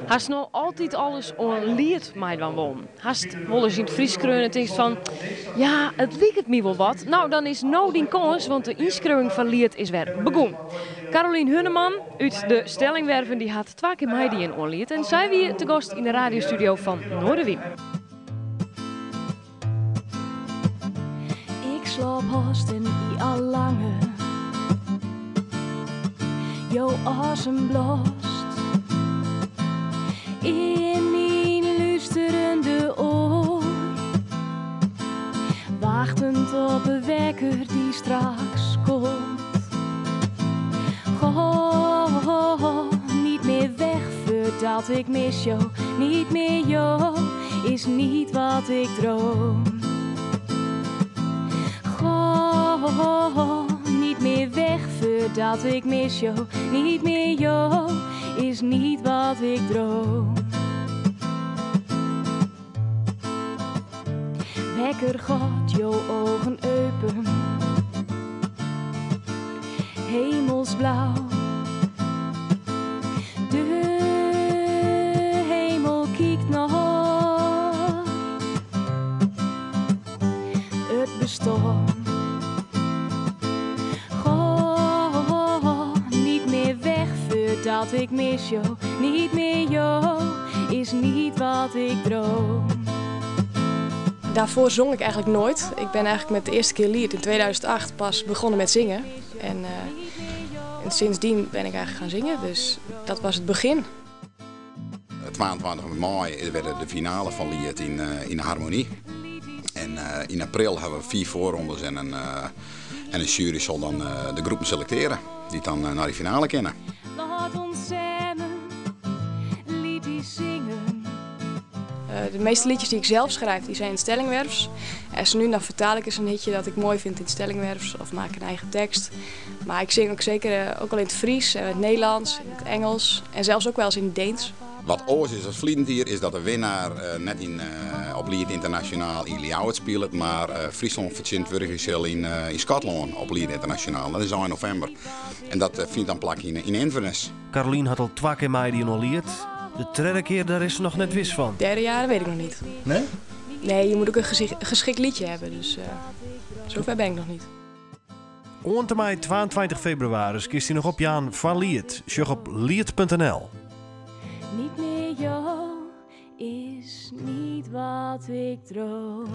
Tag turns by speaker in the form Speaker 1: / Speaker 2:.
Speaker 1: Hast no altyd alris oan Liet meidwaan wollen? Hast wolris yn it Frysk skreaun en tinkst fan, ja, it liket my wol wat? No, dan is no dyn kâns, want de ynskriuwing foar Liet is wer begûn. Carolien Hunneman út de Stellingwerven dy hat twa kear meidien oan Liet en sy wie te gast yn de radiostudio fan Noardewyn.
Speaker 2: Ik slaap hast en i al langer. Jo asem blaast in myn lústerende oar. Wachtend op 'e wekker die straks komt. Goh, niet meer weg voordat ik mis jou. Niet meer jou is niet wat ik droom. Goh, niet meer weg voordat ik mis jou. Niet meer jou is niet wat ik droom. Wekker God, jouw ogen open. Hemelsblauw. De hemel kijkt nog. Het bestaan. Goh, niet meer weg voordat ik mis jou. Niet meer jou is niet wat ik droom.
Speaker 3: Daarvoor zong ik eigenlijk nooit. Ik ben eigenlijk met de eerste keer Liet in 2008 pas begonnen met zingen. En sindsdien ben ik eigenlijk gaan zingen, dus dat was het begin.
Speaker 4: 22 mei werd de finale van Liet in de Harmonie. En in april hebben we 4 voorrondes en een jury zal dan de groepen selecteren die dan naar die finale kennen.
Speaker 2: Laat ons samen liedjes zingen.
Speaker 3: De meeste liedjes die ik zelf schrijf, die zijn in het Stellingwerfs. En zo nu dan vertaal ik eens een hitje dat ik mooi vind in het Stellingwerfs of maak een eigen tekst. Maar ik zing ook zeker ook al in het Fries en het Nederlands, in het Engels en zelfs ook wel eens in het Deens.
Speaker 4: Wat oars is als vliegend is dat de winnaar net op Liet Internationaal in Ljouwert speelt, maar Friesland vertegenwoordigt zich in Schotland op Liet Internationaal. Dat is al in november. En dat vindt dan plak in Inverness.
Speaker 5: Carolien had al 2 keer mee die nog Liet. De derde keer, daar is ze nog net wis van.
Speaker 3: Het derde jaar weet ik nog niet.
Speaker 5: Nee?
Speaker 3: Nee, je moet ook een geschikt liedje hebben, dus zover ben ik nog niet.
Speaker 5: Oant en mei 22 februari kiest hij nog op Jaan van Liet. Sjoch op liet punt N L.
Speaker 2: Niet meer jou is niet wat ik droom.